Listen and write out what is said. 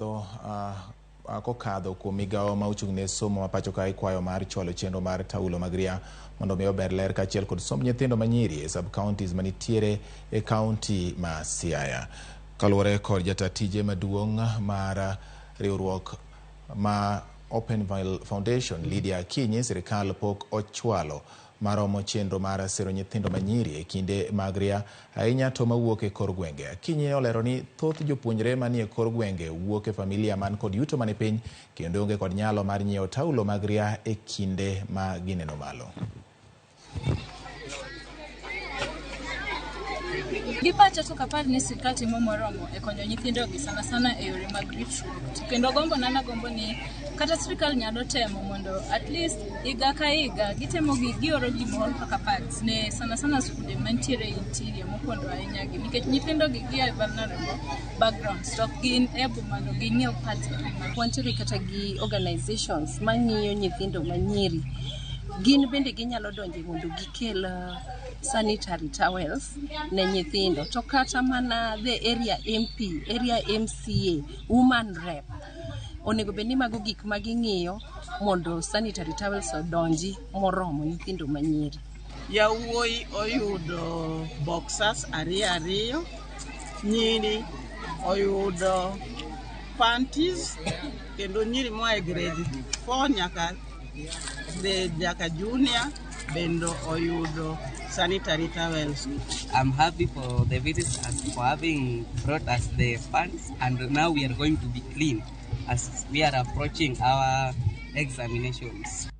Kokadho kokadho kuom migawo ma ochung' ne somo ma pacho kae kwayo mar chwalo chenro mar taulo mag ria mondo mi ober ler kaachiel kod somb nyithindo manyiri e sub counties manitiere e kaunti ma Siaya. Kaluwore kod jata tije maduong' mar riwruok ma Openville Foundation Lydia Akinyi, sirikal pok ochwalo maromo chenro mar sero nyithindo manyiri e kinde mag ria ahinya to mawuok e kor gwenge. Akinyi olero ni thoth jopuonjre manie kor gwenge wuok e familia man kod yuto mani piny kendo onge kod nyalo mar nyiewo taulo mag ria e kinde ma gineno malo. Gi pacha to ok apar ni sirkal timo moromo e konyo nyithindogi sana sana e yore mag ritruok. To kendo gombona nagombo ni kata sirkal nyalo temo mondo at least higa ka higa gitemo gi gioro gimoro kaka pads ne sana sana skunde mantiere e interior mopondo ahinya gi nikech nyithindo gi gia e vulnerable backgrounds to ok gin able mondo ging'iew pads e piny. Wantiere kata gi organizations mang'iyo nyithindo manyiri. Gin bende ginyalo donje mondo gikel sanitary towels ne nyithindo. To kata mana the area MP, area MCA, woman rep, onego bed ni mago gik ma ging'iyo mondo sanitary towels odonji moromo nyithindo manyiri. Yawuoyi oyudo boxers ariyo ariyo, nyiri oyudo panties kendo nyiri moa e grade 4 nyaka grade nyaka junior bende oyudo sanitary towels. I'm happy for the visitors for having brought us the funds, and now we are going to be clean as we are approaching our examinations.